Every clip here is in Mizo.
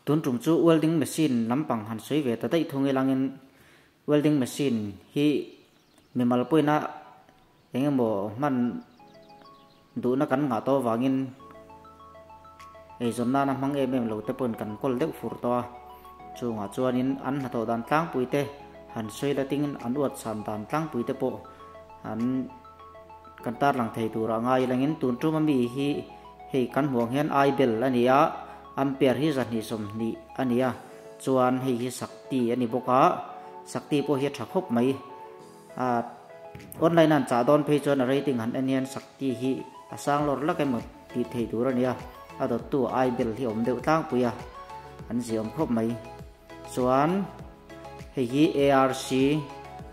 Tun tum chu welding machine lampang han sawi ve ta daih thung ilangin welding machine hi mimal pawina eng emaw hman duhna kan ngah tawh avangin eizawn nana hmang em em lo te pawhin kan kawl deuh fur tawh a, chungah chuanin an hnathawh dan tlangpui te han sawi la tingin an uat chhan dan tlangpui te pawh an kan tarlang thei turah ngai ilangin tun tuma mi hi hei kan hmuh ang hian ai bel a ni a, ampere hi 220 a ni a, chuan hei hi Sakti a ni bawk a, Sakti pawh hi a tha khawp mai. A online an chah dawn phei chuan a rating han en hian Sakti hi a sang lawr lak emaw tih theih tur a ni a, a dawttu ai bel hi a awm deuh tlangpui a, an ziah awm khawp mai. Chuan hei hi ARC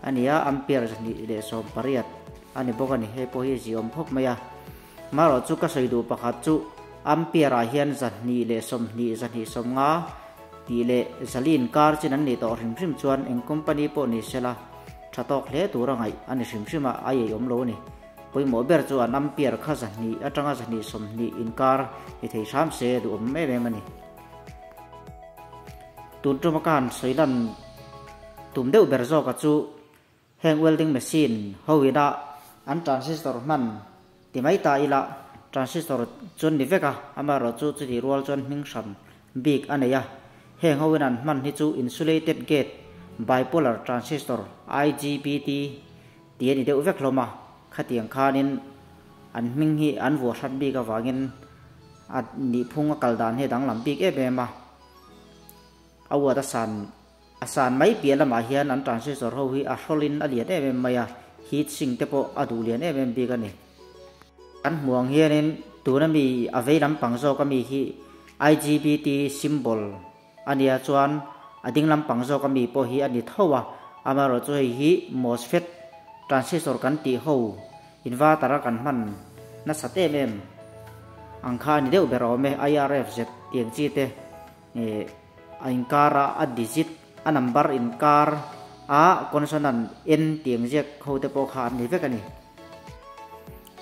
a ni a, ampere 218 a ni bawk a ni, hei pawh hi a ziah awm khawp mai a. Marawh chu ka sawi duh pakhat chu ampere ah hian 220, 250 tih leh zali inkar chin an nih tawh hrim hrim chuan eng company pawh ni sela tha tawk hle tur a ngaih a ni hrim hrim a, a ei awm lo a ni. Pawimawh ber chu an ampere kha 200 atanga 220 inkar ni thei hram se duhawm em em a ni. Tun tuma ka han sawi lan tum deuh ber zawka chu Heng welding machine ho ina an transistor hman ti mai ta ila transistor chuan ni vek a, amaherawh chu chutih rual chuan hming hran bik a nei a. Heng ho in an hman hi chu insulated gate bipolar transistor, IGBT, ti a ni deuh vek hlawm a, khatiang khanin an hming hi an vuah hrat bik avangin a nihphung a kal dan hi a danglam bik em em a, a uat a san. A san mai piah lamah hian an transistor ho hi a hrawlin a lian em em mai a, heat sink te pawh a duh lian em em bik a ni. Kan hmuh ang hianin tuna mi a vei lampang zawk ami hi IGBT symbol a nia chuan a ding lampang zawk ami pawh hi a ni tho a, amaherawhchu hei hi MOSFET transistor kan tih ho inverter a kan hman nasat em em ang kha a ni deuh ber awm e, IRFZ tiang chi te. A inkar a a digit a number inkar a consonant n tih ang ziak ho te pawh kha an ni vek a ni.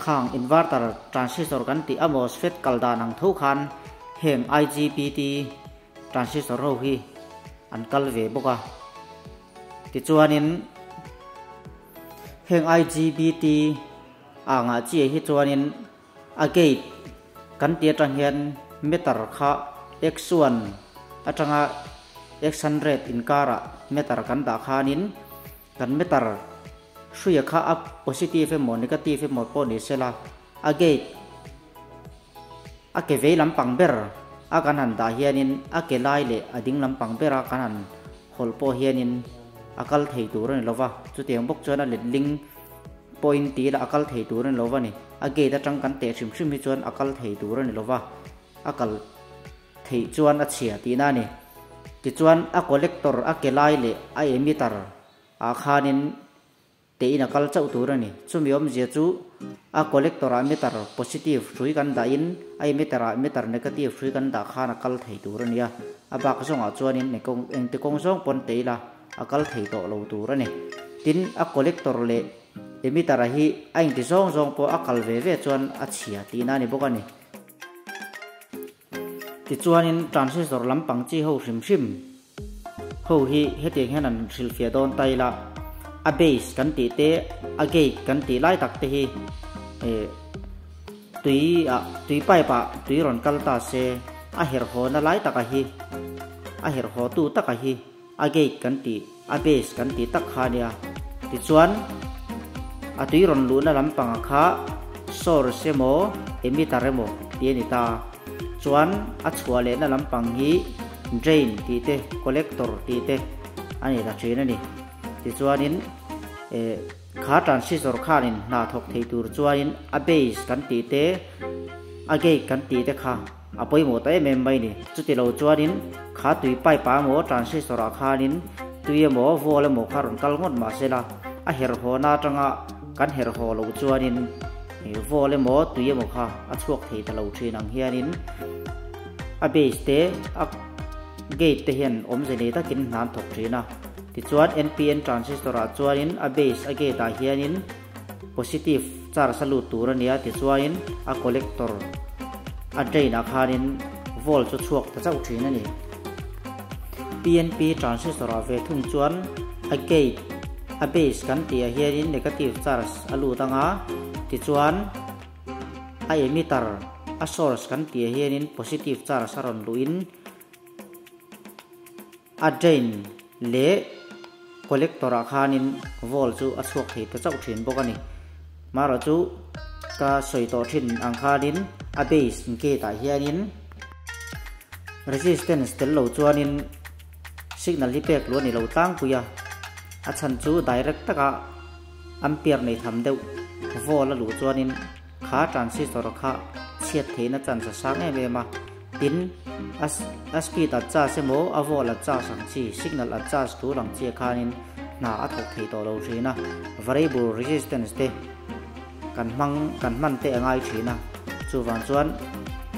Khang inverter transistor kan tih a MOSFET kal dan ang tho khan heng IGBT transistor ho hi an kal ve bawk a. Tichuanin heng IGBT angah chiah hi chuanin A gate kan tih atang hian meter kha x one atanga x hundred inkarah meter kan dah khanin kan meter hruia kha a positive emaw negative emaw pawh ni sela a gate a ke vei lampang ber a kan han dah hianin a ke lai leh a ding lampang bera kan han hawlh pawh hianin a kal thei tur a ni lova chutiang bawk chuan a letling Point tih lah a kal thei tur a ni lo va ni. A gate atang kan teh hrim hrim hi chuan a kal thei tur a ni lo va, a kal theih chuan a chhia tihna a ni. Tichuan a collector a ke lai leh a emitter ah khanin tein a kal chauh tur a ni. Chumi awmzia chu a collector ah meter positive hrui kan dahin a emitter ah meter negative hrui kan dah khan a kal thei tur a ni a. A bak zawngah chuanin engti kawng zawng pawn teh ila a kal thei tawh lo tur a ni. Tin, a collector leh emitter-a hi a inti zawng zawng pawh a kal ve ve chuan a chhia tihna a ni bawk a ni. Tichuanin transistor lampang chi ho hrim hrim ho hi hetiang hian an hrilhfiah dawn ta ila, a base kan tih te, a gate kan tih lai tak te hi tui ah tui pipe ah tui rawn kal ta se, a herhawna lai taka hi, a herhawtu taka hi, A gate kan tih, a base kan tih tak kha ania. Tichuan, a tui rawn luhna lampanga kha source emaw, emitter emaw tih a ni ta. Chuan, a chhuah lehna lampang hi drain tih te, collector tih te a ni ta thin a ni. Tichuanin, eh, kha transistor khanin hna thawk thei tur chuanin a base kan tih te, a gate kan tih te kha, A pawimawh ta em em mai ni. Chuti lo chuanin kha tui pipe ah emaw transistor ah khanin tui emaw vol emaw kha rawn kal ngawt mahse la a herhawna atanga kan herhaw lo chuanin vol emaw tui emaw kha a chhuak thei ta lo thin ang hianin a base te a gate te hian awmze nei takin hna an thawk thin a. Tichuan NPN transistor ah chuanin a base a gate ah hianin Positive charge a lut tur a nia tichuain a collector a drain ah khanin volt chu chhuak ta chauh thin a ni. PNP transistor ah ve thung chuan a gate a base kan tih ah hianin negative charge a lut anga tichuan a emitter a source kan tih ah hianin positive charge a rawn luhin a drain leh collector ah khanin volt chu a chhuak thei ta chauh thin bawk a ni. Marawh chu ka sawi tawh thin ang khanin a base gate ah hianin resistance tel lo chuanin signal hi pek luh a ni lo tlangpui a, a chhan chu direct taka ampere nei tham deuh volt a luh chuanin kha transistor kha chhiat theihna chance a sang em em a, tin a speed a charge emaw a volt a charge ang chi signal a charge tul ang chi ah khanin hna a thawk thei tawh lo thin a, variable resistance te kan hmang kan hman te a ngai thin a, chuvang chuan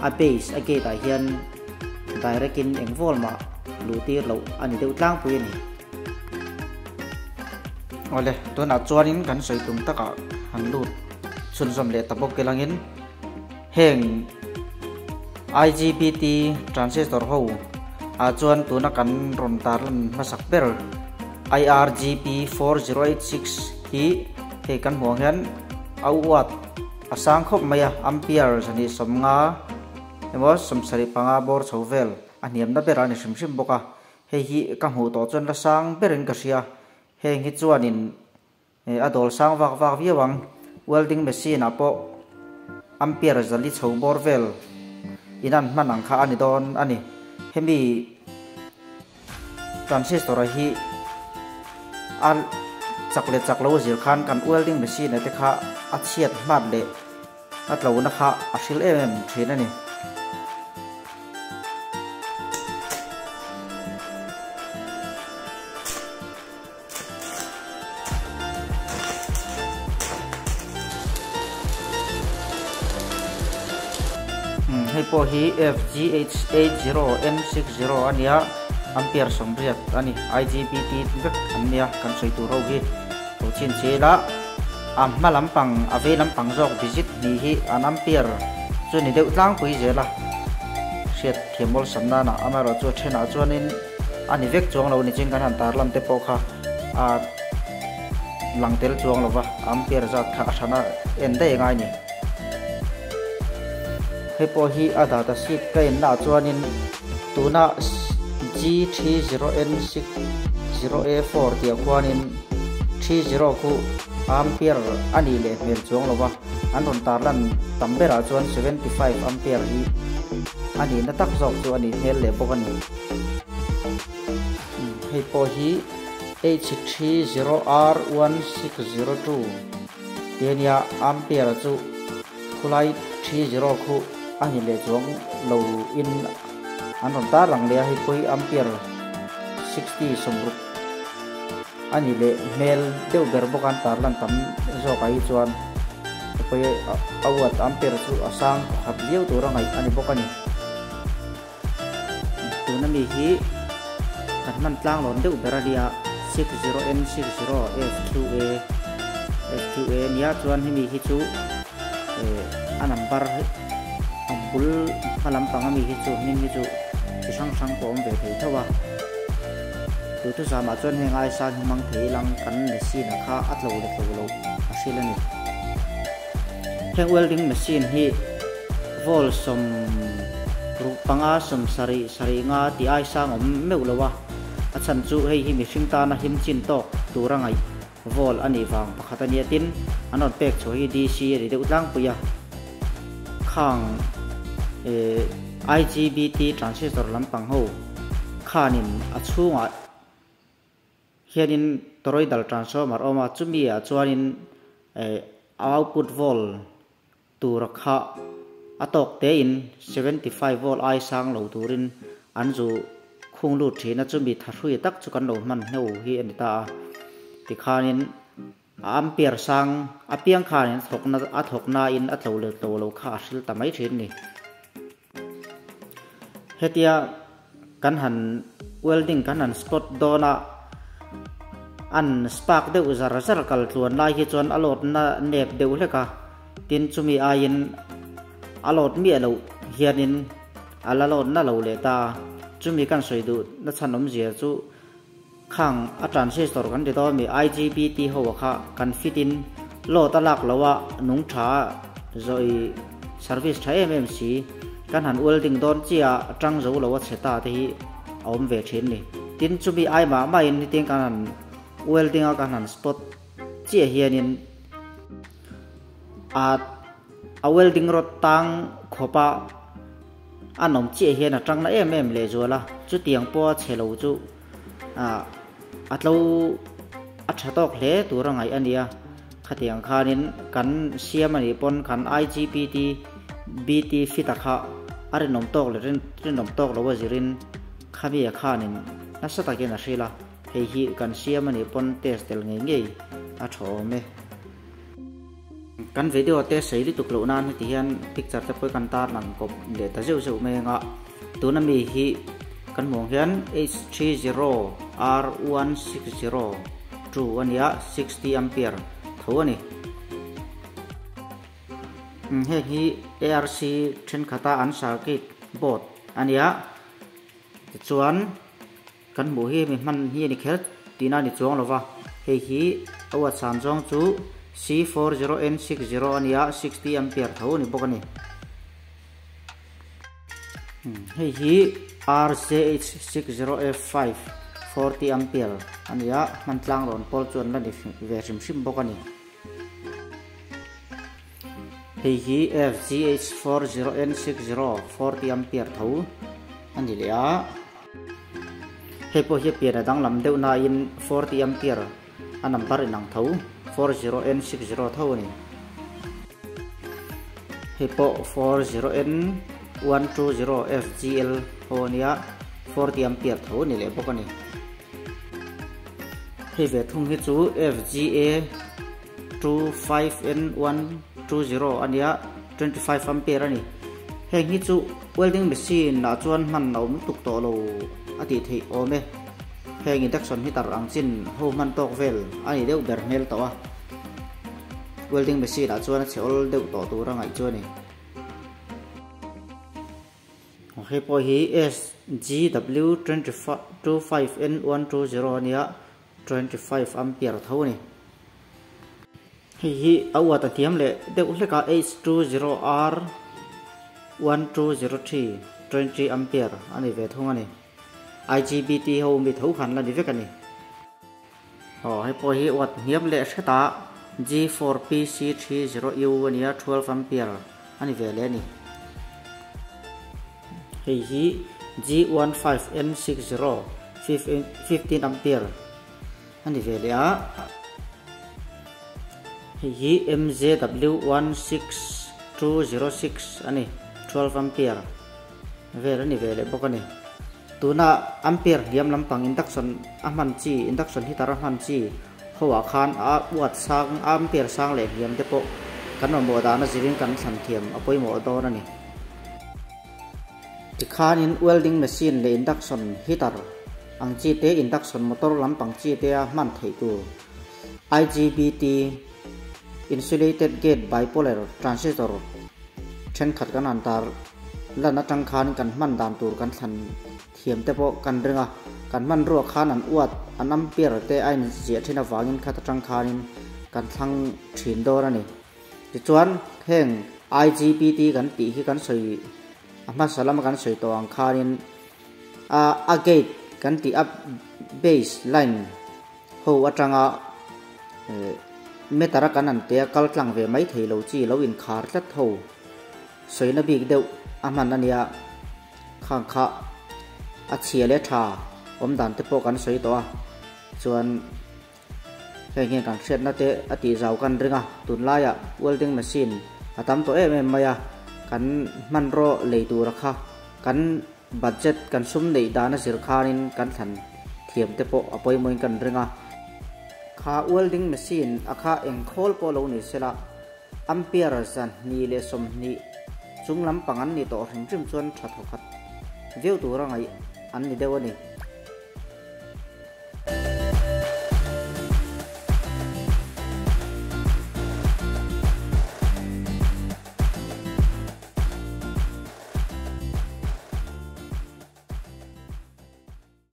a base a gate ah hian direct in eng vol mah luh tir loh a ni deuh tlangpui a ni. Awle, tunah chuanin kan sawi tum takah han lut chhunzawm leh ta bawk ilangin heng IGBT transistor ho ah chuan tuna kan rawn tarlan hmasak ber IRGP 4086 hi hei kan hmuh ang hian a uat a sang khawp mai a, ampere zahnih sawmnga emaw 75 bawr chho vel a hniamna berah a ni hrim hrim bawk a, hei hi ka hmuh tawh chuan la sang berin ka hria, heng hi chuanin a dawl sang vak vak viau ang, welding machine ah pawh ampere zali chho bawr vel in an hman ang kha a ni dawn a ni, hemi transistor a hi a chak leh chak lo zir khan kan welding machine ah te kha a chhiat hmat leh a tlona kha a hril em em thin a ni. Hei pawh hi FGH80N60 a nia, ampere 80 a ni, IGBT vek an nia kan sawi tur ho hi. Lo chhin chil a, a hma lampang a vei lampang zawk digit hnih hi an ampere chu ni deuh tlangpui zel a, hriat thiam awlsam nana amaherawhchu a thenah chuanin a ni vek chuang lo nichin kan han tar lan te pawh kha a lang tel chuang lo va, ampere zat kha a hrana en daih angai ni. Hei pawh hi a data sheet ka en naah chuanin tuna G30N60A4 tih ah khuanin 30 khu ampere a nih leh hmel chuang lo va, an rawn tarlan tam berah chuan 75 ampere hi a nihna tak zawk chu a nih hmel leh bawk a ni. Hei pawh hi H30R1602 tih a nia, ampere chu khulai 30 khu a ni leh chuang lo in an rawn tar lang leh a, hei pawh hi ampere 60 60 a ni leh hmel deuh ber bawk a an tar lan tam zawk ah hi chuan hei pawh hi a watt ampere chu a sang khat viau tur a ngaih a ni bawk a ni. Tuna mi hi kan hman tlang lawn deuh ber a nia 60N 60 FQA FQA nia chuan hemi hi chu eh a number hi a bul hma lampang ami hi chu hming hi chu chi hrang hrang pawh a awm ve thei tho a duhthusam ah chuan heng ai sang hi hmang thei ilang kan machine ah kha a tlo leh tlo loh a hrilh a ni. Heng welding machine hi volt 65 70 sarih nga tih ai sang awm meuh lo a, a chhan chu hei hi mihring tana him chin tawk tura ngaih volt a nih vang pakhat a nia tin an rawn pek chhuah hi DC a ni deuh tlangpui a, khang IGBT transistor lampang ho khanin a chhungah Hianin toroidal transformer a awm a, chumi ah chuanin output volt tur kha a tawk tein 75 volt ai sang lo turin an zu khung lut thin a, chumi thahrui tak chu kan lo hman hneu hi a ni ta a. Tikhanin a ampere sang apiang khanin a thawk nain a tlo leh tlo lo kha a hril ta mai thin a ni. Hetia kan han welding kan han spot dawn a, an spark deuh zar zar kal tluan lai hi chuan a load na nep deuh hlek a, tin chumi aiin a load miah loh hianin a la load na lo leh ta a. Chumi kan sawi duh na chhan awmzia chu khang a transistor kan ti dawn mi IGBT ho a kha kan fit in load a lak lo a nung tha zawih service tha em em si kan han welding dawn chiah a tang zo lo a chhe ta te hi a awm ve thin ni. Tin chumi ai mah mah in hetiang kan han welding a kan han spot chiah hianin a a welding rod tang khawp a a nawm chiah hian a tangna em em leh zual a chutiang pawha chhe lo chu ah a tlo a tha tawk hle tur a ngaih a nia khatiang khanin kan siam a nih pawn kan I_G_B_T B_T fit a kha a rinawm tawk leh rinawm tawk lo a zirin khami a khanin nasa takin a hrilh a hei hi kan siam a nih pawn test tel ngei ngei a tha awm e. Kan video te sei lutuk loh nan heti hian picture te pawh kan tarlang kawp leh ta zeuh zeuh mai anga tuna mi hi kan hmuh ang hian H 30 R 160 2 a nia 60 ampere tho a ni. Heng hi ARC thenkhat a an circuit board a nia tichuan Kan hmuh hi mi hman hi a ni kher tihna a ni chuang lo va, hei hi a uat san zawng chu C 40 N 60 a nia, 60 ampere tho a ni bawk a ni. Hei hi RJH 60 F5 40 ampere a nia, hman tlang rawn pawl chu an la ni ve hrim hrim bawk a ni. Hei hi FGH 40 N 60 40 ampere tho a ni leh a. Hei pawh hi a pian a danglam deuh nain 40 ampere a number inang tho 40 N 60 tho a ni. Hei pawh 40 N 120 FGL ho a nia 40 ampere tho a ni leh bawk a ni. Hei ve thung hi chu FGA 25 N 120 a nia 25 ampere a ni. Heng hi chu welding machine ah chuan hman a awm tuk tawh lo a tih theih awm e. Heng induction heater ang chin ho hman tawk vel a ni deuh ber hmel tawh a. Welding machine ah chuan a chhe awl deuh tawh tur a ngaih chu a ni. Hei pawh hi SGW 25 N 120 a nia 25 ampere tho a ni. Hei hi a uat a hniam leh deuh hlek a H20R 1203 20 ampere a ni ve thung a ni. IGBT ho mi tho khan la ni vek a ni. Aw hei pawh hi uat hniam leh hret a G4PC30U a nia 12 ampere a ni ve leh a ni. Hei hi G15N60 15 ampere a ni ve leh a. Hei hi MJW16206 a ni, 12 ampere vel a ni ve leh bawk a ni. Tuna ampere hliam lampang induction a hman chi, induction heater a hman chi ho ah khan a uat sang, ampere sang leh hliam te pawh kan mamawh dan a zirin kan thlan thiam a pawimawh dawn a ni. Tikhanin welding machine leh induction heater ang chi te, induction motor lampang chi te a hman theih tur IGBT, Insulated Gate Bipolar Transistor, thenkhat kan han tar lan atang khan kan hman dan tur kan thlan thiam te pawh kan ring a, kan hmanrua khan an uat an ampere te a inziah thin avangin khat atang khanin kan thlang thin dawn a ni. Tichuan heng IGBT kan tih hi kan sawi a hmasa lama kan sawi tawh ang khanin a a gate kan tih a base line ho atanga meter a kan an tia kal tlang ve mai thei lo chi lo inkhar tlat ho sawina bik deuh a hman a nia khang kha a chhia leh tha awm dan te pawh kan sawi tawh a chuan Heng hian kan hriatna te a tih zau kan ring a, tunlaiah welding machine a tam tawh em em mai a, kan hmanraw lei tura kha kan budget kan sum neih dan a zir khanin kan thlan thiam te pawh a pawimawhin kan ring a. Kha welding machine a kha eng khawl pawh lo ni sela, ampere 220 chung lampang an ni tawh hrim hrim chuan tha thawkhat viau tura ngaih an ni deuh a ni.